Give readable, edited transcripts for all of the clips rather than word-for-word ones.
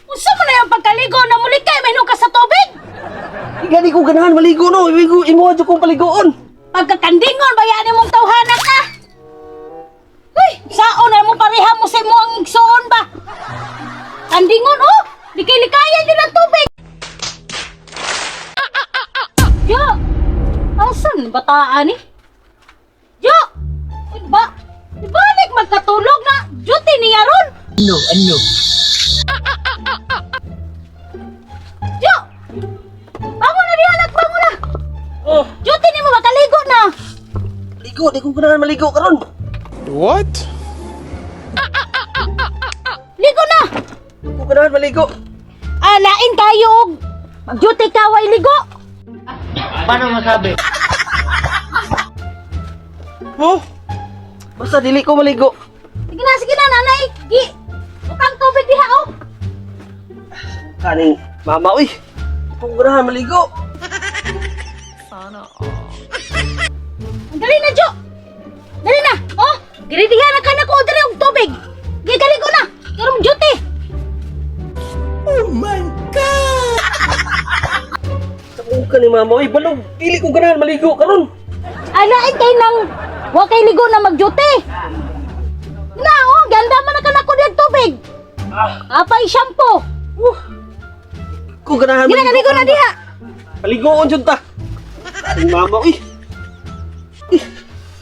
Unsa man na yung pagkaligo na muli kay may ka sa tubig? Gani ko ganahan maligo no. Imo imo jud kong paligoon. Pagkakandingon bayani mong tawhana ka. Uy, saon na mo pareha mo sa imong igsuon ba? Kandingon oh, di kay likayan yun ang tubig. Jo! Asan bataan ni? Jo! Uy, ba? Ibalik magkatulog na duty niya ron. Ano ano? Jo! Bangon na diha, anak, bangon na. Oh, Duty ni mo makaligo na. ligo di ko ganahan maligo karon. What? Ligo na. Di ko ganahan maligo. Alain tayo og duty ka way ligo. Paano masabi? Oh. Basta dili ko maligo. Sige na nanay. Gi. Utang tubig diha oh. Kaning mama uy. Di ko ganahan maligo. Dali na, Jo. Dali na. Oh, giridiha na ka na ko diri og tubig. Gi kaligo na. Karong duty. Sa ka ni mama uy, balog dili ko ganahan maligo karon. Alain kay nang wa kay ligo na mag-duty. Na oh, ganda man na ka na ko diri og tubig. Ah, Apay shampoo. ko ganahan Gina kaligo na diha. Paligoon jud ta. Kaning mama uy.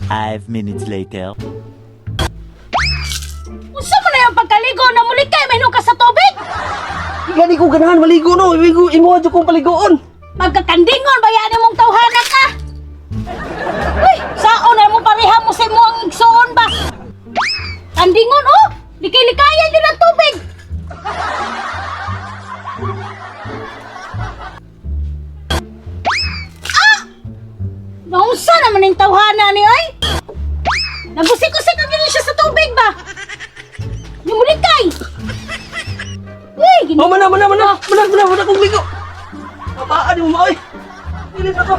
5 minutes later. Unsa man na yung pagkaligo na muli kay may ka sa tubig? Gani ko ganahan maligo no. Imo imo jud kong paligoon. Pagkakandingon bayani mong tawhana ka. Uy, saon na mo pareha mo sa imong igsuon ba? Kandingon oh, di kay likayan yun ang tubig. Ah! Naunsa naman yung tawhana ni ay? Nagusik-usik ang yun siya sa tubig ba? Nimulikay! Uy, gini- Oh, mana mana mana. Mana mana mana kong ligo. Babaan mo oy. Dili na ko.